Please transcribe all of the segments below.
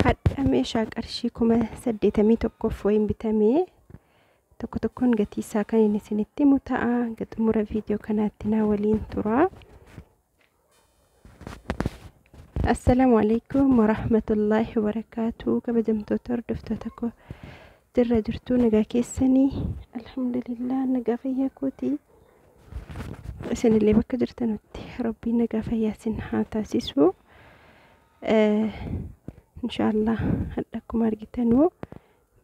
Hadha meeshaa qarshii 81,000 wayiin bitamee tokko tokkoon gatii isaa kan inni isinitti himu ta'a. Hanga xumura viidiyoo kanaatti naa waliin tura. Assalaamu alaikum warahmatullaahi wabarakaatu. Kabajamtoota hordoftoota koo jirra jirtuu nagaa keessanii? Alhamdulillah, nagaa fayyaa kooti. Isinillee bakka jirtanutti Rabbiin nagaa fayyaa isin haa taasisu. Inshaallah hadha akkuma argitanuu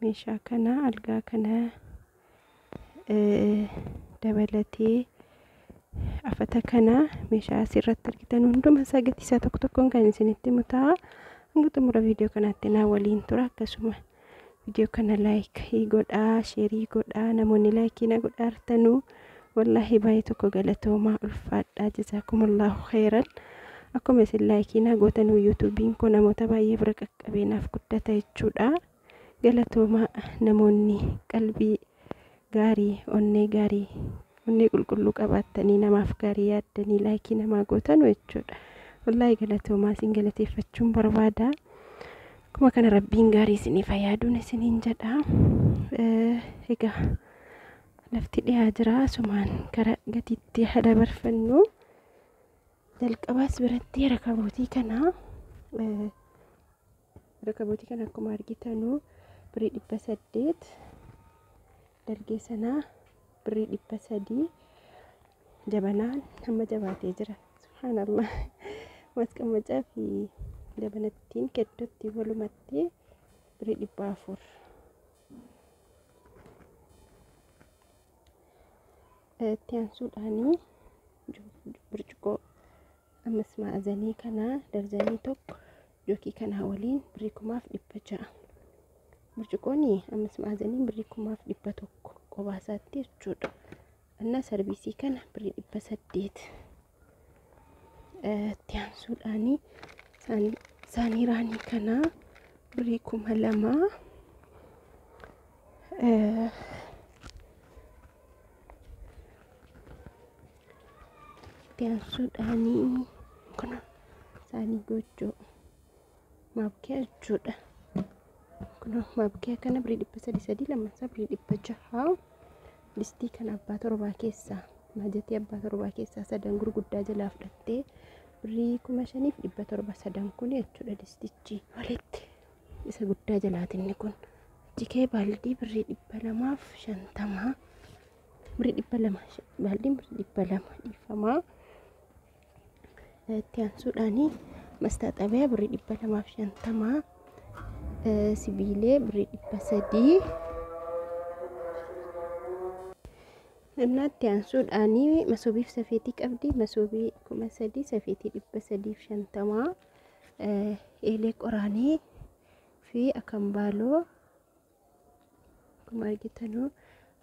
meeshaa kana, algaa kana dabalatee afata kana, meeshaa asirratti argitan hunduma isaa gatii isaa tokko tokkoon kan isinitti himu ta'a. Hanga xumura viidiyoo kanaatti naa waliin tura. Akkasuma viidiyoo kana like godhaa, share godhaa. Namoonni like na godhaa jirtanuu wallaahi baay'ee tokko galatoomaa, ulfaadhaa, jazaakumullahu khairan. Akkuma isin like na gootanuu YouTubeiin koo namoota baay'ee bira qaqqabee naaf guddata jechuudha. Galatoomaa, namoonni qalbii gaarii, onnee gaarii, onnee qulqulluu qabaattanii namaaf gaarii yaaddanii like namaa gootanu jechuudha. Wallaahi galatoomaa, isin galateeffachuun barbaada. Akkuma kana Rabbiin gaarii isiniif yaaduun isiniin jedha. Egaa lafti dhiyaa jira, asumaan gara gatiitti haa dabarfannu. Jalqabaas biratti rakabootii kana, rakabootii kana akkuma argitanu birrii 800, dalgee sanaa birrii 300. Jabanaan hamma jabaatee jira. Subhaanallah. Masqamacaa fi jabanattiin keddotti walumatti birrii 400. Itti aansuudhaanii burcuqqoo ammas ma'azanii kana darzanii tokko jookii kanaa waliin birrii 1600. Burcuqqoon ammas ma'azaniin birrii 1100 qobaasaatti jechuudha. Innaa sarbiisii kana birrii 800. Itti aansuudhaanii saanii raanii kana birrii 2000. Itti aansuudhaanii kun saanii gochoo maabkiyaa jechuudha. Kun maabkiyaa kana birrii 300, lammasaa birrii 600. Distii kana abbaa torbaa keessaa, maajatii abbaa torbaa keessaa sadan gurguddaa jalaa fudhattee birrii 5700 sadan kun jechuudha, distichi walitti isa guddaa jalaatinni kun. Jikee baaldii birrii 250, birrii 200, baaldiin birrii 200, dhiifamaa. Itti aansuudhaanii mastaaxabiyaa birrii 250, sibiilee birrii 300. Innaa itti aansuudhaanii masoobiif safeetii qabdi. Masoobii 3000, safeetii 350, eelee qoraanii fi akambaaloo akkuma argitanuu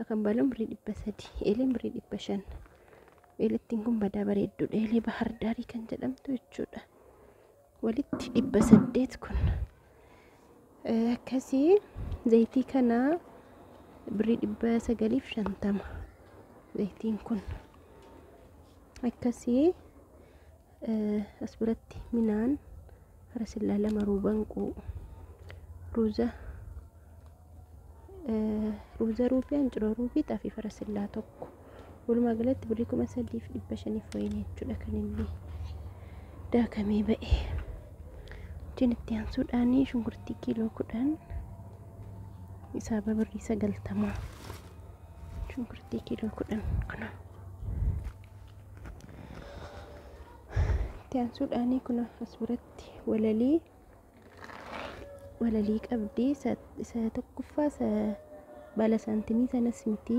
akambaaloon birrii 300, eeleen birrii 500. Eelettiin kun badaa bareedduudha. Eelee Bahar Daarii kan jedhamtu jechuudha. Walitti 800 kun. Akkasii zayitii kana birrii 950 zayitiin kun. Akkasii as biratti minaan farasillaa lama, ruubanquu, ruuza, ruuza ruubii, anciroo ruubii, xaafii farasillaa tokko. Walumaa galatti birrii 3500 wayiin jechuudha kan inni daakamee ba'e. Wajjin itti aansuudhaan shunkurtii kiiloo 10 isaaba birrii 90, shunkurtii kiiloo 10 kana. Itti aansuudhaan kun as biratti walalii qabdi. Isa tokkoffaa isa baala saantimii sanas miti.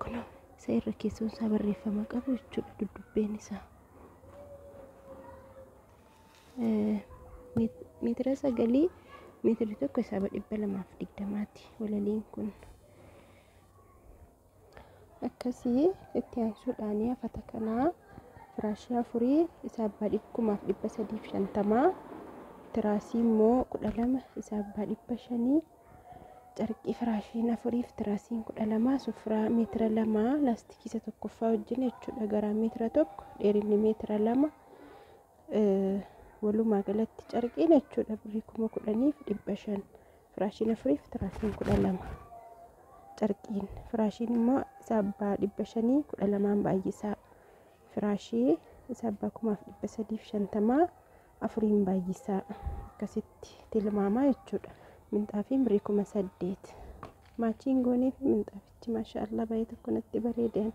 Kun isa irra keessoon isaa barreeffama qabu jechuudha duddubbeen isaa. Meetira sagalii, meetirri tokko isaaba 220ti walaliin kun. Akkasii itti aansuudhaan afata kanaa firaashii afurii isa abbaa 1350, tiraasii immoo 12 isa abbaa 500, carqii firaashiin afuriif tiraasiin 12, sufuraa meetira 2 laastikii isa tokkoffaa wajjin jechuudha, garaa meetira 1, dheerinni meetira 2, Walumaa galatti carqiin jechuudha birrii 10,500. Firaashiin 4 fi tiraasiin 12. Carqiin firaashiin immoo isa abbaa 500 12 baay'isaa. Firaashii isa abbaa 3,350 4 baay'isaa. Akkasitti tilmaamaa jechuudha. Minxaafiin birrii 8,000. Maachiin goonee fi minxaafichi maashaallah baay'ee tokko natti bareedan.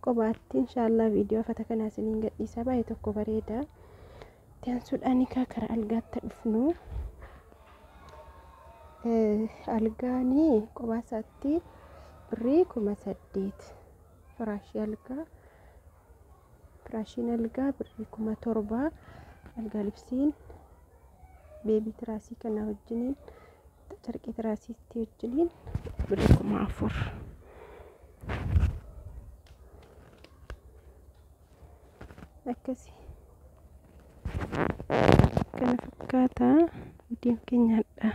Qobaatti inshaallah viidiyoo afata kanaa isiniin gadhiisaa, baay'ee tokko bareeda. Itti aansuudhaan egaa karaa algaatti dhufnu. Algaanii qobaa isaatti birrii 8,000. Firaashii algaa, firaashiin algaa birrii 7,000. Algaa libsiin beebii tiraasii kana wajjiniin, carqii tiraasiitti wajjiniin birrii 4,000. Akkasi kana fakkaata viidiyoon keenyaadha.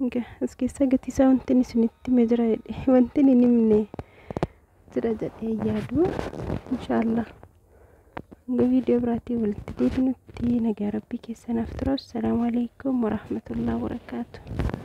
Egaa as keessa gatii isaa wanti isinitti hime jira jedhe, wanti hin himne jira jedhee yaadu inshaallah. Hanga viidiyoo biraatiin walitti deebinutti nagaa rabbii keessanaaf tura. Assalaamu alaikum warahmatullahi wabarakaatu.